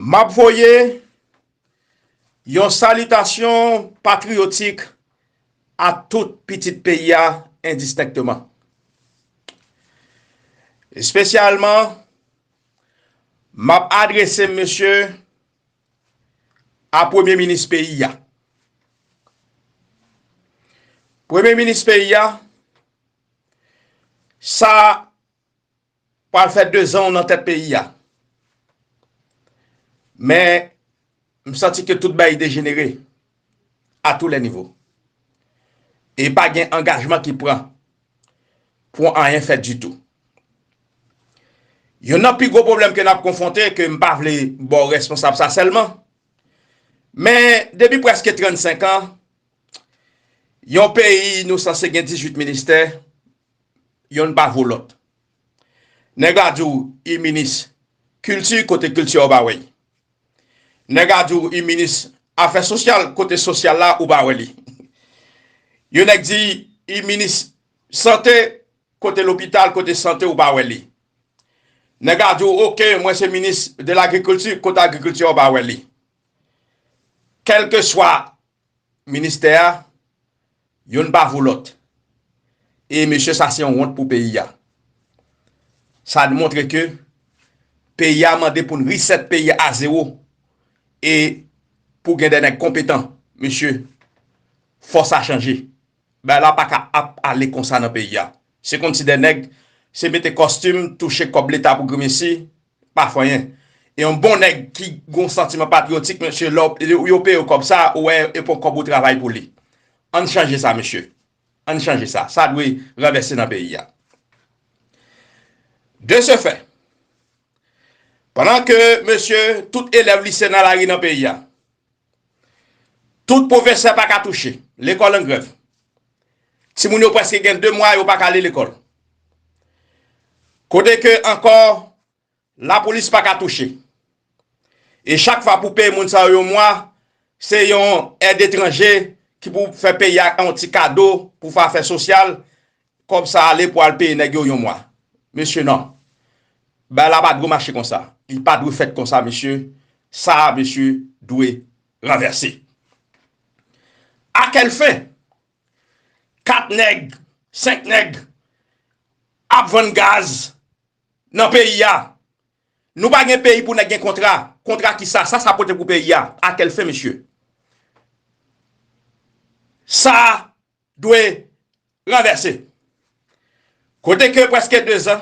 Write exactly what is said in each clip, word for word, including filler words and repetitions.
M ap voye yon salitasyon patriyotik a tout pitit peyi a endistenkteman. Espesyalman, m ap adrese m, mesye, a premye minis peyi a. Premye minis peyi a, sa pral fè dezan w nan tèt peyi a. Men, m santi ke tout bagay dejenere a tous les niveaux. E pa gen angajman ki pran pou anyen fèt ditou. Youn nan pi gwo pwoblèm ke n ap konfwonte, ke m pa vle ba w responsab sa sèlman, men depi prèske trannsenk an, yon peyi nou sanse gen dizuit ministè, yonn pa vo lòt. Nèg la di w, li minis kilti, kote kilti a w pa wè li. Nèg la di w, li minis afè sosyal, kote sosyal la, ou pa wè li. Yon nèg di, li minis sante, kote lopital, kote sante, ou pa wè li. Nèg la di w, oke, mwen se minis de lagrikilti, kote agrikilti a, ou pa wè li. Kèlkeswa ministè a, youn pa vo lòt. E mesye, sa se yon wont pou peyi a. Sa montre ke peyi a mande pou n reset peyi a a zewo. E pou gen de nèg konpetan, mesye, fò sa chanje. Bagay la pa ka ap ale konsa nan peyi a. Se kòmsi de nèg, se mete kòstim, touche kòb leta pou grimesi, pa fè anyen. E yon bon nèg ki gon santiman patriyotik, mesye, lè w, yo peye w kòb sa, ou wè, e pon kòb ou travay pou li. Ann chanje sa, mesye. Ann chanje sa. Sa dwe ranvèse nan peyi a. De ce fait, pandan ke, mesye, tout elèv lise nan lari nan peyi a, tout pwofesè pa ka touche, lekòl an grèv. Timoun yo prèske gen de mwa, yo pa ka ale lekòl. Kote ke ankò, lapolis pa ka touche. E chak fwa pou peye moun sa yo yon mwa, se yon èd etranje ki pou fè peyi a yon ti kado pou fè afè sosyal, kòb sa ale pou al peye nèg yo yon mwa. Mesye, non. Bagay la pa dwe mache konsa. Li pa dwe fèt konsa, mesye. Sa, mesye, dwe ranvèse. A kèl fen? Kat nèg, senk nèg ap vann gaz nan peyi a. Nou pa gen peyi pou nèg gen kontra. Kontra ki sa? Sa sa pote pou peyi a? A kèl fen, mesye? Sa dwe ranvèse. Kote ke prèske dezan,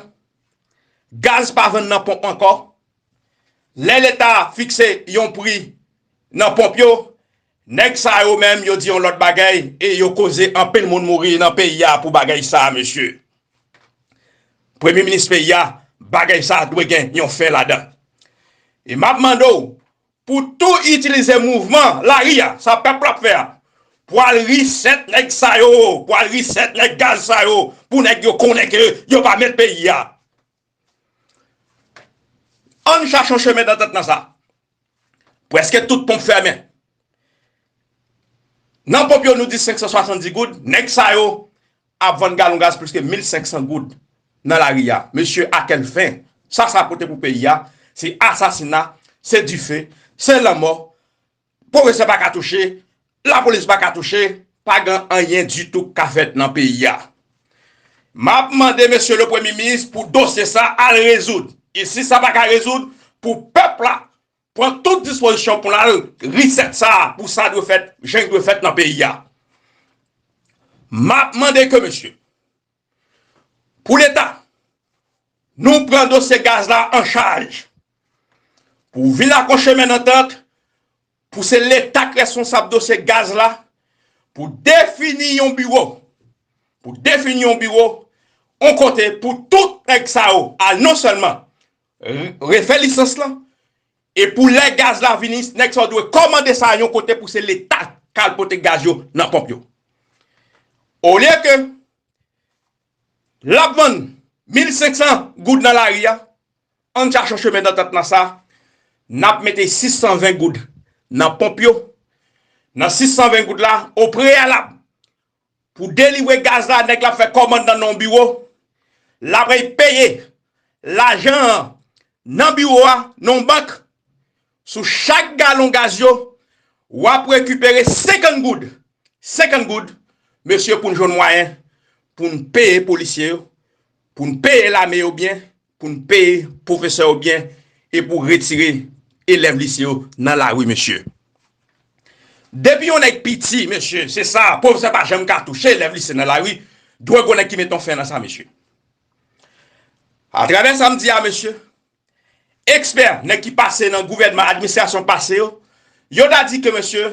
gaz pa vann nan ponp ankò. Lè leta fikse yon pri nan ponp yo, nèg sa yo menm yo di yon lòt bagay e yo koze anpil moun mouri nan peyi a pou bagay sa, mesye. Premye minis peyi a, bagay sa dwe gen yon fen ladan. E m ap mande w pou tou itilize mouvman lari a, sa pèp la ap fè a, pou al reset nèg sa yo, pou al reset nèg gaz sa yo, pou nèg yo konnen ke yo pa mèt peyi a. Ann chache yon chemen dantant nan sa. Prèske tout ponp fèmen. Nan ponp yo, nou di senk san swasanndis goud, nèg sa yo ap vann galon gaz plis ke mil senk san goud nan lari a. Mesye, a kèl fen? Sa sa pote pou peyi a? Se asasina, se dife, se lanmò. Pwofesè pa ka touche, lapolis pa ka touche, pa gen anyen ditou k ka fèt nan peyi a. M ap mande mesye le premye minis pou dosye sa al rezoud. E si sa pa ka rezoud, pou pèp la pran tout dispozisyon pou n al reset sa, pou sa dwe fèt, jan l dwe fèt nan peyi a. M ap mande ke mesye, pou leta, nou pran dosye gaz la an chaj, pou vin ak yon chemen dantant, pou se leta k responsab dosye gaz la, pou defini yon biwo, pou defini yon biwo, yon kote pou tout nèg sa yo al non sèlman re-, refè lisans lan, e pou lè gaz la vini, nèg sa yo dwe kòmande sa yon kote pou se leta k al pote gaz yo nan ponp yo. Olye ke l ap vann mil senk san goud nan lari a, ann chache yon chemen dantant nan sa, n ap mete sis san ven goud nan ponp yo. Nan sis san ven goud la, o preyalab, pou delivre gaz la, nèg la ap fè kòmand nan yon biwo, l ap al peye lajan an nan biwo a, nan yon bank, sou chak galon gaz yo, w ap rekipere senkant goud. Senkant goud, mesye, pou n jwenn mwayen pou n peye polisye yo, pou n peye lame yo byen, pou n peye pwofesè yo byen, e pou retire elèv lise yo nan lari, mesye. Depi yon nèg piti, mesye, se sa, pwofesè pa janm ka touche elèv lise nan lari, dwe gon nèg ki met yon fen nan sa, mesye. Atravè sa m di a, mesye, ekspè, nèg ki pase nan gouvènman, administrasyon pase yo, yo ta di ke, mesye,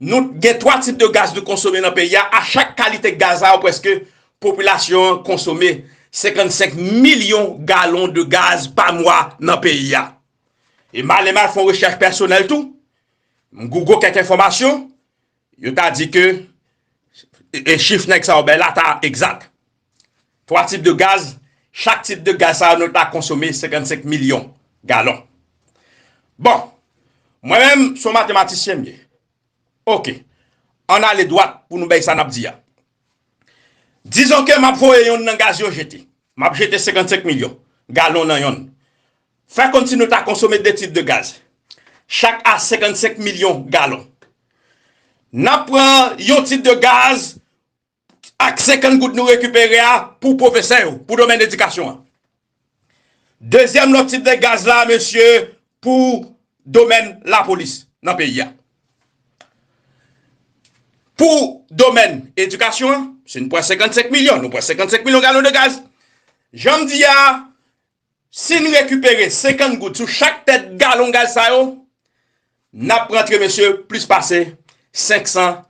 nou gen twa tip de gaz nou konsome nan peyi a. A chak kalite gaz sa yo, prèske popilasyon an konsome senkannsenk milyon galon de gaz pa mwa nan peyi a. E m ale m al fè yon rechèch pèsonèl tou. M google kèk enfòmasyon. Yo ta di ke, e, e chif nèg sa yo bay la ta egzak. Twa tip de gaz, chak tip de gaz sa yo nou ta konsome senkannsenk milyon galon. Bon, mwen menm, se yon matematisyen m ye. Oke. Ann ale dwat pou nou bay sa n ap di a. Dizon ke m ap voye yonn nan gaz yo jete. M ap jete senkannsenk milyon galon nan yonn. Fè kòmsi nou ta konsome de tip de gaz. Chak a senkannsenk milyon galon. N ap pran yon tip de gaz ak senkant goud nou rekipere a pou pwofesè yo, pou domèn edikasyon an. Dezyèm lòt tip de gaz la, mesye, pou domèn lapolis nan peyi a. Pou domèn edikasyon an, si n pran senkannsenk milyon, nou pran senkannsenk milyon galon de gaz. Jan m di a, si n rekipere senkant goud sou chak tèt galon gaz sa yo, n ap rantre, mesye, plis pase senk san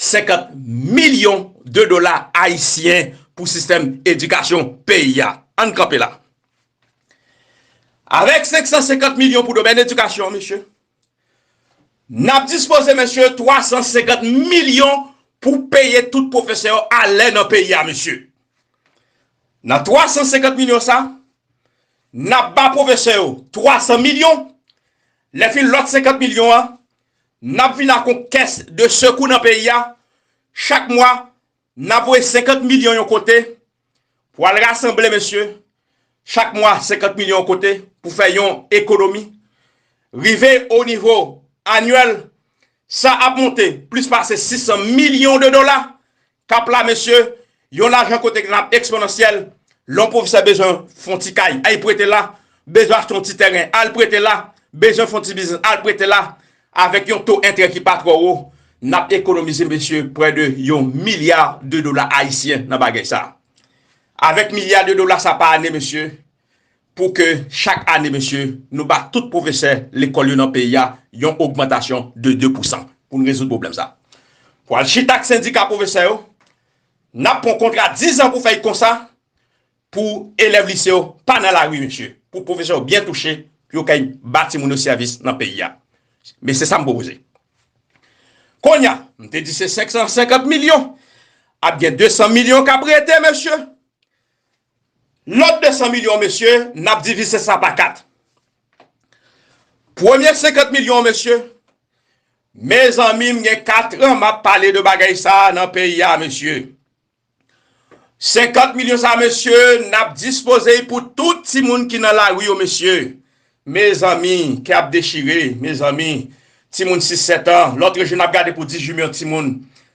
senkant milyon de dola ayisyen pou sistèm edikasyon peyi a. Ann kanpe la. Avèk senk san senkant milyon pou domèn edikasyon, mesye, n ap dispoze, mesye, twa san senkant milyon pou peye tout pwofesè yo alè nan peyi a, mesye. Nan twa san senkant milyon sa, n ap ba pwofesè yo twa san milyon. Lè fin lòt senkant milyon an, n ap vin ak yon kès de sekou nan peyi a. Chak mwa, n ap voye senkant milyon yon kote pou al rasanble, mesye, chak mwa senkant milyon yon kote pou fè yon ekonomi. Rive o nivo anyèl, sa ap monte plis pase sis san milyon de dola. Kap la, mesye, yon lajan kote n ap eksponansyèl. Lè yon pwofesè bezwen fè yon ti kay, al prete la. Bezwen achte yon ti tèren, al prete la. Bezwen fè yon ti biznis, al prete la. Avèk yon to enterè ki pa twò wo, n ap ekonomize, mesye, prè de yon milya de dola ayisyen nan bagay sa. Avèk milya de dola sa pa ane, mesye, pou ke chak ane, mesye, nou ba tout pwofesè lekòl yo nan peyi a yon ogmantasyon de de pousan pou n rezoud pwoblèm sa. Pou al chita ak sendika pwofesè yo, n ap pran kontra diz an pou fè l konsa, pou elèv lise yo pa nan lari, mesye, pou pwofesè yo byen touche, pou yo kay ba timoun yo sèvis nan peyi a. Men se sa m pwopoze. Kounye a, m te di se senk san senkant milyon, ap gen de san milyon k ap rete, mesye. Lòt de san milyon, mesye, n ap divize sa pa kat. Premye senkant milyon, mesye, mezanmi, m gen kat an m ap pale de bagay sa a nan peyi a, mesye. Senkant milyon sa, mesye, n ap dispoze l pou tout timoun ki nan lari yo, mesye. Mezanmi, kè ap dechire, mezanmi. Timoun sis sèt an, lòt jou n ap gade pou dizuit milyon timoun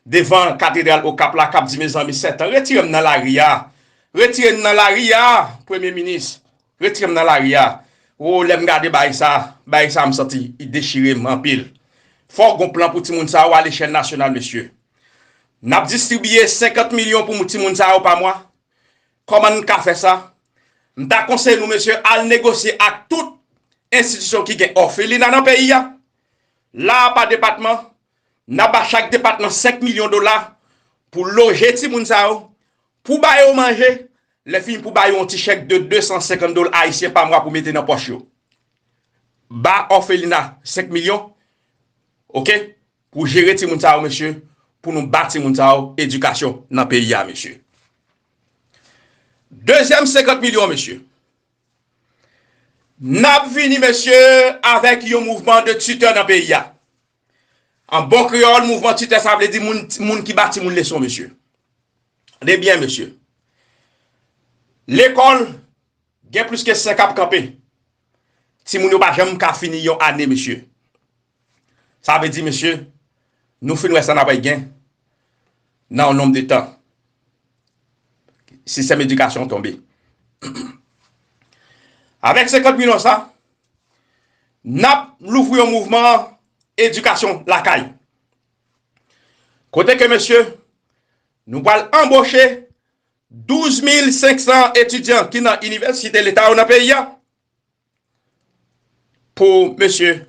devan katedral Okap la k ap di, mezanmi, sèt an, retire m nan lari a. Retire m nan lari a, premye minis. Retire m nan lari a. O, lè m gade bagay sa, bagay sa m santi i dechire m anpil. Fòk gon plan pou timoun sa yo alechèl nasyonal, mesye. N ap distribiye senkant milyon pou timoun sa yo pa mwa. Kòman n ka fè sa? M ta konseye nou, mesye, al negosye ak tout enstitisyon ki gen òfelina nan peyi a. La a pa depatman, n ap ba chak depatman senk milyon dola pou loje timoun sa yo, pou ba yo manje, lè fini pou ba yo yon ti chèk de de san senkant dola ayisyen pa mwa pou mete nan pòch yo. Ba òfelina senk milyon, oke, pou jere timoun sa yo, mesye, pou nou ba timoun sa yo edikasyon nan peyi a, mesye. Dezyèm senkant milyon, mesye. N ap vini, mesye, avèk yon mouvman de titè nan peyi a. An bon kreyòl, mouvman titè, sa vle di moun, moun ki ba timoun leson, mesye. Tande byen, mesye. Lekòl, gen plis ke senk ap kanpe. Timoun yo pa janm ka fini yon ane, mesye. Sa vle di, mesye, nou fin wè sa n ap gen nan yon nonb de tan. Sistèm edikasyon tonbe. Avèk senkant milyon sa, n ap louvri yon mouvman edikasyon lakay. Kote ke, mesye, nou pral anboche douz mil senk san etidyan ki nan inivèsite leta yo nan peyi a pou, mesye,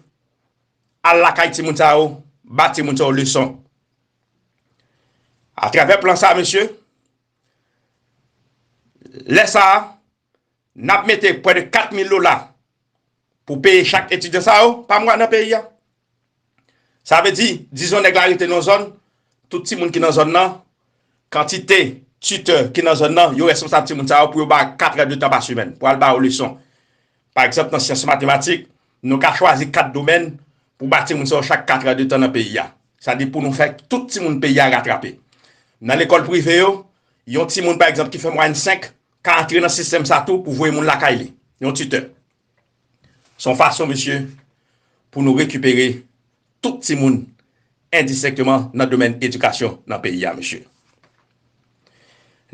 al lakay timoun sa yo, ba timoun sa yo leson. Atravè plan sa, mesye, lè sa a, n ap mete prè de kat mil dola pou peye chak etidyan sa yo pa mwa nan peyi a. Sa vle di, dizon nèg la rete nan zòn, tout timoun ki nan zòn nan, kantite titè ki nan zòn nan, yo responsab timoun sa yo pou yo ba katrè de tan pa semèn, pou al ba yo leson. Pa egzanp, nan syans matematik, nou ka chwazi kat domèn pou ba timoun sa yo chak katrè de tan nan peyi a. Sa di pou nou fè tout timoun peyi a ratrape. Nan lekòl prive yo, yon timoun, pa egzanp, ki fè mwayèn senk, ka antre nan sistèm sa tou pou voye moun lakay li. Yon titè. Se yon fason, mesye, pou nou rekipere tout timoun endistenkteman nan domèn edikasyon nan peyi a, mesye.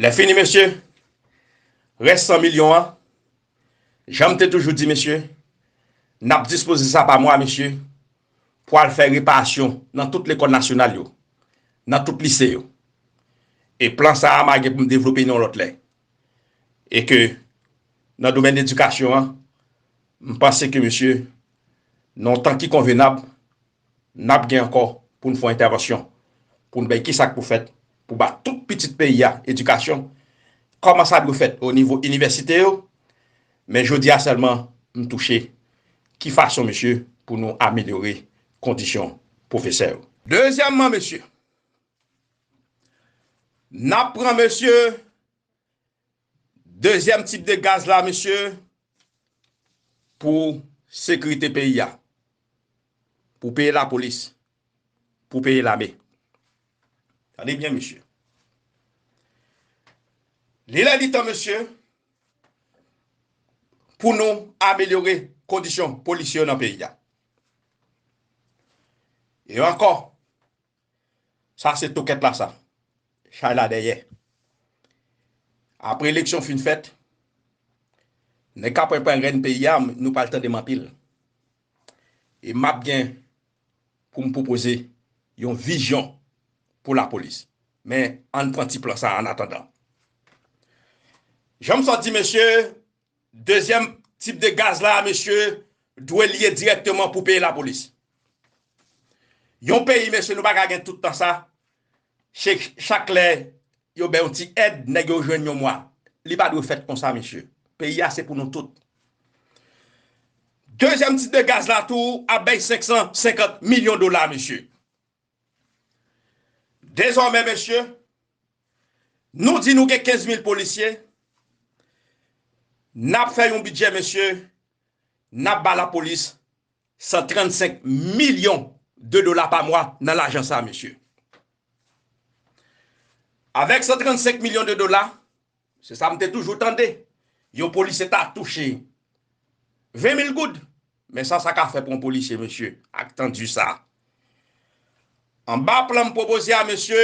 Lè fini, mesye, rès san milyon an, jan m te toujou di, mesye, n ap dispoze sa pa mwa, mesye, pou al fè reparasyon nan tout lekòl nasyonal yo, nan tout lise yo. E plan sa a, m a gen pou m devlope nan yon lòt lè. E ke nan domèn edikasyon an, m panse ke, mesye, nan yon tan ki konvenab, n ap gen ankò pou n fè yon entèvansyon, pou n bay ki sa k pou fèt, pou ba tout pitit peyi a edikasyon, kòman sa dwe fèt o nivo inivèsite yo, men jodi a sèlman, m touche ki fason, mesye, pou nou amelyore kondisyon pwofesè yo. Dezyèmman, mesye, n ap pran, mesye, dezyèm tip de gaz la, mesye, pou sekirite peyi a, pou peye lapolis, pou peye lame. Tande byen, mesye. Li lè li tan, mesye, pou nou amelyore kondisyon polisye yo nan peyi a. E ankò, sa se tokèt la sa. Chay la dèyè. Apre eleksyon fin fèt, nèg k ap pran, pran rèn peyi a, nou pral tande m anpil. E m ap gen pou m pwopoze yon vizyon pou lapolis. Men, ann pran ti plan sa a annatandan. Jan m sot di, mesye, dezyèm tip de gaz la, mesye, dwe lye dirèkteman pou peye lapolis. Yon peyi, mesye, nou pa ka gen tout tan sa. Chak, chak lè yo bay yon ti èd, nèg yo jwenn yon mwa. Li pa dwe fèt konsa, mesye. Peyi a se pou nou tout. Dezyèm tip de gaz la tou ap bay senk san senkant milyon dola, mesye. Dezòmè, mesye, nou di nou gen kenz mil polisye, n ap fè yon bidjè, mesye, n ap ba lapolis san trannsenk milyon de dola pa mwa nan lajan sa, mesye. Avèk san trannsenk milyon de dola, se sa m te toujou tande, yon polisye ta touche ven mil goud. Men sa, sa ka fè pou yon polisye, mesye, ak tan di sa. Anba plan m pwopoze a, mesye,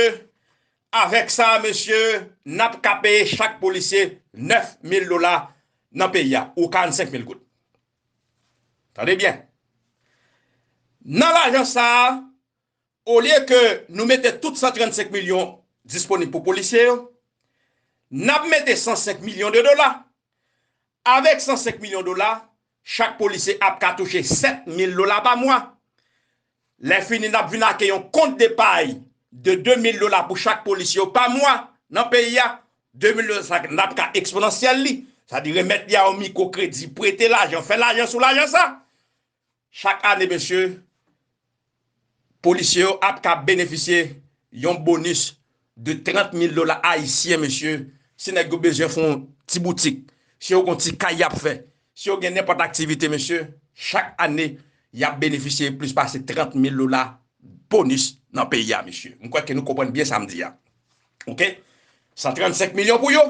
avèk sa, mesye, n ap ka peye chak polisye nèf mil dola nan peyi a, ou karannsenk mil goud. Tande byen. Nan lajan sa a, olye ke nou mete tout san trannsenk milyon disponib pou polisye yo, n ap mete san senk milyon de dola. Avèk san senk milyon dola, chak polisye ap ka touche sèt mil dola pa mwa. Lè fini, n ap vin ak yon kont depay de de mil dola pou chak polisye yo pa mwa nan peyi a. De mil dola sa, n ap ka eksponansyèl li. Sa di remèt li a yon mikwo kredi, prete lajan, fè lajan sou lajan sa. Chak ane, mesye, polisye yo ap ka benefisye yon bonis de trant mil dola ayisyen, mesye. Si nèg yo bezwen fè yon ti boutik, si yo gen yon ti kay y ap fè, si yo gen nenpòt aktivite, mesye, chak ane, y ap benefisye plis pase trant mil dola bonis nan peyi a, mesye. M kwè ke nou konprann byen sa m di a. Oke? San trannsenk milyon pou yo,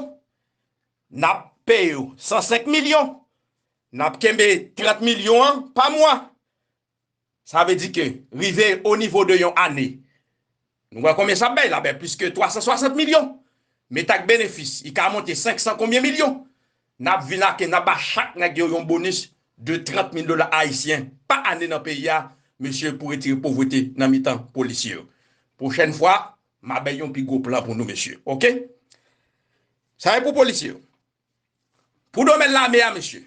n ap peye yo san senk milyon. n ap kenbe trant milyon an pa mwa. Sa vle di ke rive o nivo de yon ane, nou wè konbyen sa ap bay la, bay plis ke twa san swasant milyon. Met ak benefis, li ka monte senk san konbyen milyon. N ap vin ak, n ap ba chak nèg yo yon bonis de trant mil dola ayisyen pa ane nan peyi a, mesye, pou retire povrete nan mitan polisye yo. Pwochèn fwa, m a bay yon pi gwo plan pou nou, mesye. Oke? Sa e pou polisye yo. Pou domèn lame a, mesye,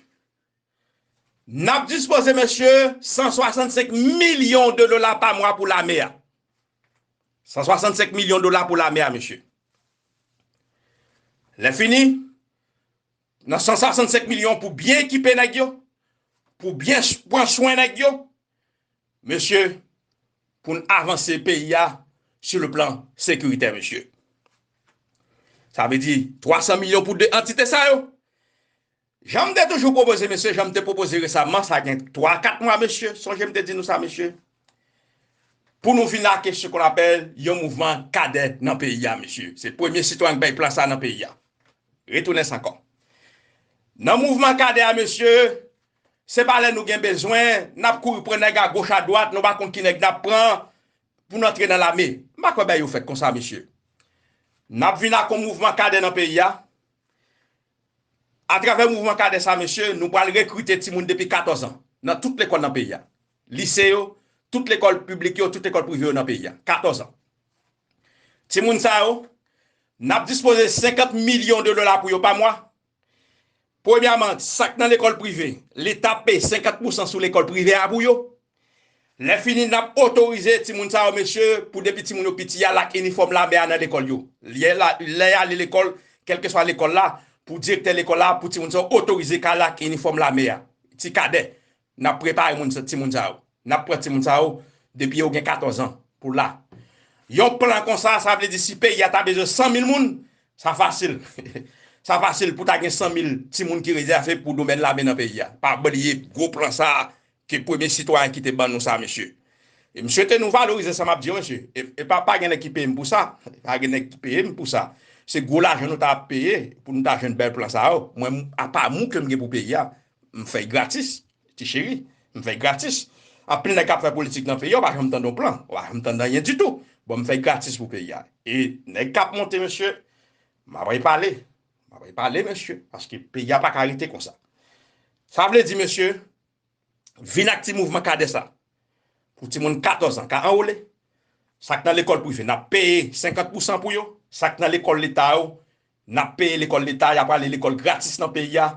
n ap dispoze, mesye, san swasannsenk milyon de dola pa mwa pou lame a. San swasannsenk milyon dola pou lame a, mesye. Lè fini, nan san swasannsenk milyon pou byen ekipe nèg yo, pou byen ch-, pran swen nèg yo, mesye, pou n avanse peyi a sou le plan sekiritè, mesye. Sa vle di twa san milyon pou de antite sa yo. Jan m te toujou pwopoze, mesye, jan m te pwopoze resaman, sa gen twa, kat mwa, mesye, sonje m te di nou sa, mesye. Pou nou vin ak ce qu'on appelle yon mouvman kadè nan peyi a, mesye. Se premye sitwayen k bay plan sa nan peyi a. Retounen sa ankò. Nan mouvman kadè a, mesye, se pa lè nou gen bezwen, n ap kouri pran nèg a goch a dwat, nou pa konn ki nèg n ap pran pou n antre nan lame. M pa kwè bagay yo fèt konsa, mesye. N ap vin ak yon mouvman kadè nan peyi a. Atravè mouvman kadè sa, mesye, nou pral rekrite timoun depi katòz an nan tout lekòl nan peyi a. Lise yo, tout lekòl piblik yo, tout lekòl prive yo nan peyi a. Katòz an. Timoun sa yo, n ap dispoze senkant milyon de dola pou yo pa mwa. Premyèman, sa k nan lekòl prive, Leta ap peye senkant pousan sou lekòl prive a pou yo. Lè fini, n ap otorize timoun sa yo, mesye, pou depi timoun yo piti, y al ak inifòm lame a nan lekòl yo. Lè la, lè y ale lekòl, kèlkeswa lekòl la, pou direktè lekòl la, pou timoun sa yo otorize k al ak inifòm lame a. Ti kadè, n ap prepare moun sa, timoun sa yo. N ap pran timoun sa yo depi yo gen katòz an pou la. Yon plan konsa, sa vle di si peyi a ta bezwen san mil moun, sa fasil. Sa fasil pou ta gen san mil timoun ki rezève pou domèn lame nan peyi a. Pa bliye gwo plan sa a ke premye sitwayen ki te ban nou sa, mesye. E m swete nou valorize sa m ap di yo, mesye. E, e pa, pa gen nèg ki peye m pou sa. Pa gen nèg ki peye m pou sa. Se gwo lajan nou ta ap peye pou nou ta jwenn bèl plan sa yo. Mwen, apa mou ke m gen pou peyi a, m fè l gratis. Ti cheri, m fè l gratis. Anpil nèg k ap fè politik nan peyi a, w pa janm tande yon plan, w pa janm tande anyen ditou. Bon, m fè l gratis pou peyi a. E nèg k ap monte, mesye, m ap repale. M ap repale, mesye, paske peyi a pa ka rete konsa. Sa vle di, mesye, vin ak ti mouvman kadè sa. Pou timoun katòz an ka anwole. Sa k nan lekòl prive, n ap peye senkant pousan pou yo. Sa k nan lekòl leta yo, n ap peye lekòl leta, y ap ale lekòl gratis nan peyi a.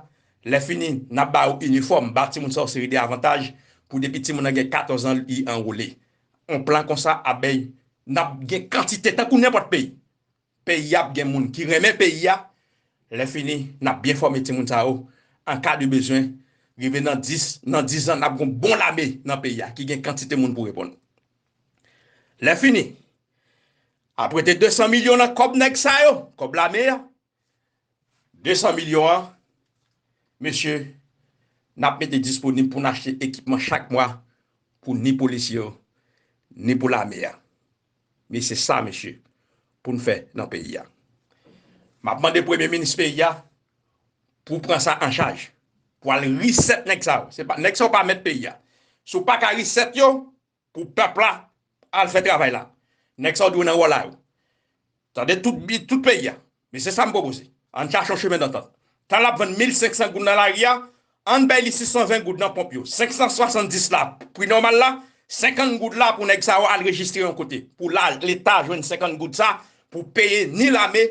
Lè fini, n ap ba yo inifòm, ba timoun sa yo seri de avantaj pou depi timoun nan gen katòz an, li anwole. Yon plan konsa ap bay, n ap gen kantite tankou nenpòt peyi. Peyi a ap gen moun ki renmen peyi a. Lè fini, n ap byen fòme timoun sa yo. An ka de bezwen, rive nan dis, nan dis an, n ap gen yon bon lame nan peyi a, ki gen kantite moun pou reponn. Lè fini, apre te de san milyon nan kòb nèg sa yo, kòb lame a, de san milyon an, mesye, n ap mete disponib pou n achte ekipman chak mwa pou ni polisye yo, ni pou lame a. Men se sa, mesye, pou n fè nan peyi a. M ap mande premye minis peyi a pou pran sa an chaj, pou al reset nèg sa yo. Se pa, nèg sa yo pa mèt peyi a. Si w pa ka reset yo, pou pèp la al fè travay la. Nèg sa yo dwe nan wòl la yo. Tande tout bi-, tout peyi a. Men se sa m pwopoze. Ann chache yon chemen dantant. Tan l ap vann mil senk san goud nan lari a, ann bay li sis san ven goud nan ponp yo. Senk san swasanndis la, pri nòmal la, senkant goud la pou nèg sa yo al rejistre yon kote. Pou la, Leta jwenn senkant goud sa pou peye ni lame,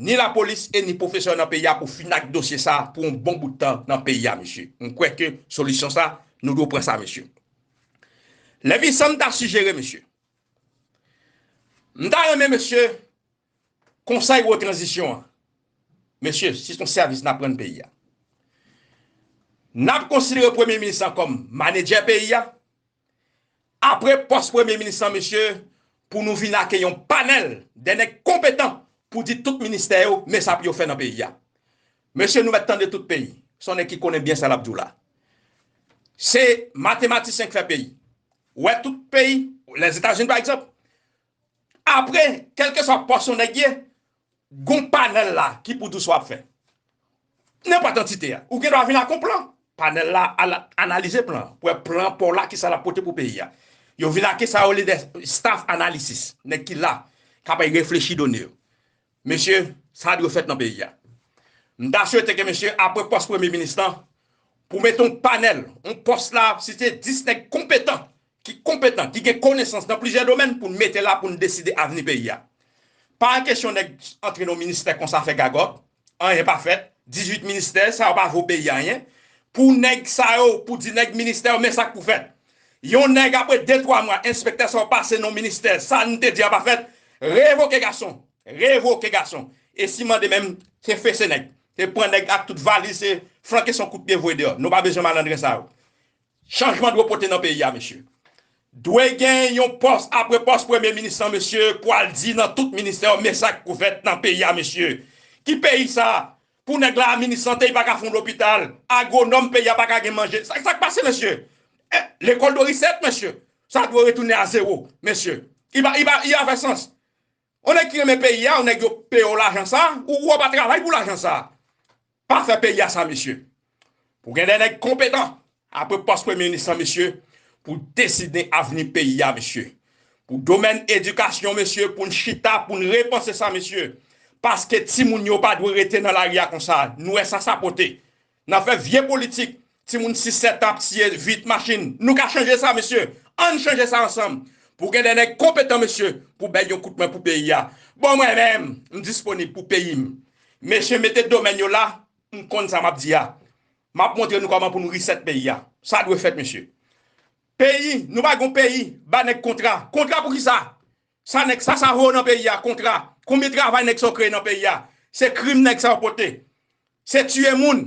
ni lapolis e ni pwofesè nan peyi a pou fin ak dosye sa pou yon bon bout tan nan peyi a, mesye. M kwè ke solisyon sa, nou dwe pran sa, mesye. Lè vin sa m ta sijere, mesye. M ta renmen, mesye, konsèy wotranzisyon an. Mesye, se yon sèvis n ap rann peyi a. N ap konsidere premye minis lan kòm manedjè peyi a. Apre pòs premye minis lan, mesye, pou nou vin ak yon panèl de nèg konpetan pou di tout ministè yo, men sa pou yo fè nan peyi a. Mesye, nou mèt tande tout peyi. Se yon nèg ki konnen byen sa l ap di w la. Se matematisyen k fè peyi. Ou wè tout peyi, Lèzetazini pa egzanp, apre, kèlkeswa pòs yon nèg ye, gon panèl la ki pou di w sa w ap fè. Nenpòt antite a, ou gen dwa vin ak yon plan. Panèl la al analize plan an, pou wè plan pa w la, kisa l ap pote pou peyi a. Yo vin ak sa yo rele de staff analysis, nèg ki la, k ap reflechi done yo. Mesye, sa dwe fèt nan peyi a. M ta swete ke mesye, apre pòs premye minis lan, pou mete yon panèl, yon pòs la, si se dis nèg konpetan, ki konpetan, ki gen konesans nan plizyè domèn pou n mete la pou n deside avni peyi a. Pa kesyon nèg antre nan ministè konsa fè gagòt, anyen pa fèt, dizuit ministè, sa yo pa vo peyi a anyen. Pou nèg sa yo, pou di nèg ministè yo, men sa k pou fèt. Yon nèg apre de twa mwa, enspektè sa yo pase nan ministè, sa n te di a pa fèt, revoke gason, revoke gason. E si mande menm, se fese nèg. Se pran nèg ak tout valiz, se flanke son kout pye voye deyò. Nou pa bezwen malandren sa yo. Chanjman dwe pote nan peyi a, mesye. Dwe gen yon pòs apre pòs premye minis lan, mesye, pou al di nan tout ministè yo, men sa k pou fèt nan peyi a, mesye. Ki peyi sa? Pou nèg la, minis sante, li pa ka fè yon lopital. Agwonòm peyi a pa ka gen manje. Sa, sa k pase, mesye? Eh, lekòl de reset, mesye. Sa dwe retounen a zewo, mesye. Li pa, li pa, li pa fè sans. Yon nèg ki renmen peyi a, yon nèg yo peye w lajan sa, ou, ou pa travay pou lajan sa. Pa fè peyi a sa, mesye. Pou gen de nèg konpetan, apre pòs premye minis lan, mesye, pou deside avni peyi a, mesye. Pou domèn edikasyon, mesye, pou n chita, pou n repanse sa, mesye. Paske timoun yo pa dwe rete nan lari a konsa. Nou wè sa sa pote. N ap fè vye politik. Timoun sis sèt an ap tiye vit machin. Nou ka chanje sa, mesye. Ann chanje sa ansanm. Pou gen de nèg konpetan, mesye, pou bay yon kout men pou peyi a. Bon, mwen menm, m disponib pou peyi m. Mesye, mete domèn yo la, m konn sa m ap di a. M ap montre nou kòman pou nou reset peyi a. Sa dwe fèt, mesye. Peyi, nou pa gon peyi, ba nèg kontra. Kontra pou kisa? Sa nèg sa, sa vo nan peyi a, kontra. Konbyen travay nèg sa yo kreye nan peyi a? Se krim nèg sa yo pote. Se tiye moun.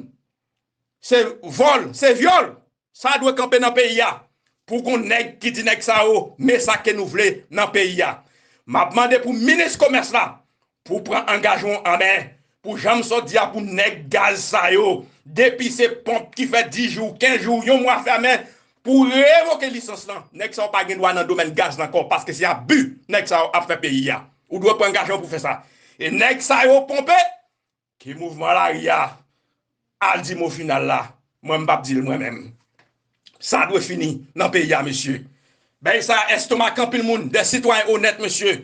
Se vòl, se vyòl. Sa dwe kanpe nan peyi a. Pou gon nèg ki di nèg sa yo, men sa ke nou vle nan peyi a. M ap mande pou minis komès la, pou pran angajman an men, pou jan m sot di a, pou nèg gaz sa yo, depi se ponp ki fè dis jou, kenz jou, yon mwa fèmen, pou revoke lisans lan, nèg sa yo pa gen dwa nan domèn gaz lan ankò, paske se abi nèg sa yo ap fè peyi a. Ou dwe pran angajman pou fè sa. E nèg sa yo ponpe, ki mouvman lari a al di mo final la, mwen m p ap di l mwen menm. Sa dwe fini nan peyi a, mesye. Bagay sa estomak anpil moun, de sitwayen onèt, mesye.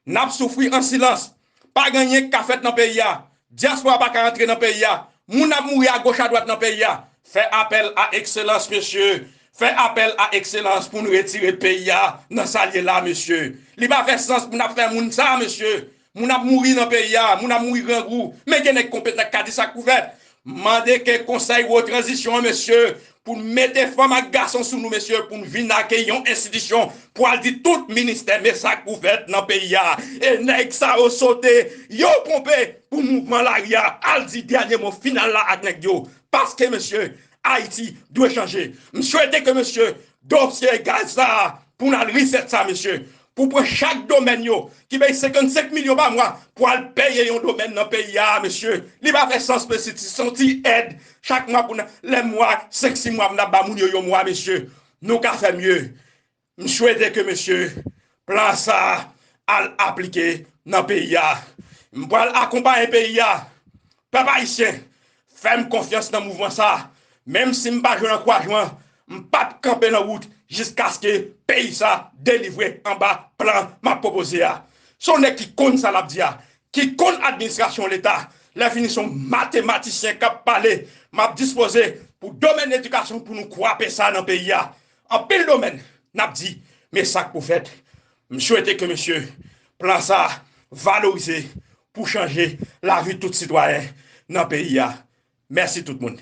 N ap soufri an silans. Pa gen anyen k ka fèt nan peyi a. Dyaspora pa ka rantre nan peyi a. Moun ap mouri agoch adwat nan peyi a. Fè apèl a ekselans, mesye. Fè apèl a ekselans pou n retire peyi a nan sa l ye la, mesye. Li pa fè sans pou n ap fè moun sa, mesye. Moun ap mouri nan peyi a, moun ap mouri grangou. Men gen nèg konpetan k ka di sa k pou fèt. Mande ke konsèy wo tranzisyon an, mesye, pou n mete fanm ak gason sou nou, mesye, pou n vin ak yon enstitisyon pou al di tout ministè, men sa k pou fèt nan peyi a. E nèg sa yo sote, yo ponpe pou mouvman lari a al di dènye mo final la ak nèg yo. Paske, mesye, Ayiti dwe chanje. M swete ke, mesye, dosye gaz sa, pou n al reset sa, mesye, pou pran chak domèn yo, ki bay senkannsenk milyon pa mwa, pou al peye yon domèn nan peyi a, mesye. Li pa fè sans, mesye, si se yon ti èd, chak mwa pou n, lè mwa, senk, sis mwa, pou n ap ba moun yo yon mwa, mesye. Nou ka fè mye. M swete ke, mesye, plan sa al aplike nan peyi a. M pral akonpaye peyi a. Pèp ayisyen, fè m konfyans nan mouvman sa. Menm si m pa jwenn ankourajman, m p ap kanpe nan wout jiskaske peyi sa delivre anba plan m ap pwopoze a. Se yon nèg ki konn sa l ap di a, ki konn administrasyon leta. Lè fini, se yon matematisyen k ap pale. M ap dispoze pou domèn edikasyon pou nou kwape sa nan peyi a. Anpil domèn, n ap di, men sa k pou fèt. M swete ke, mesye, plan sa valorize pou chanje lavi tout sitwayen nan peyi a. Mèsi tout moun.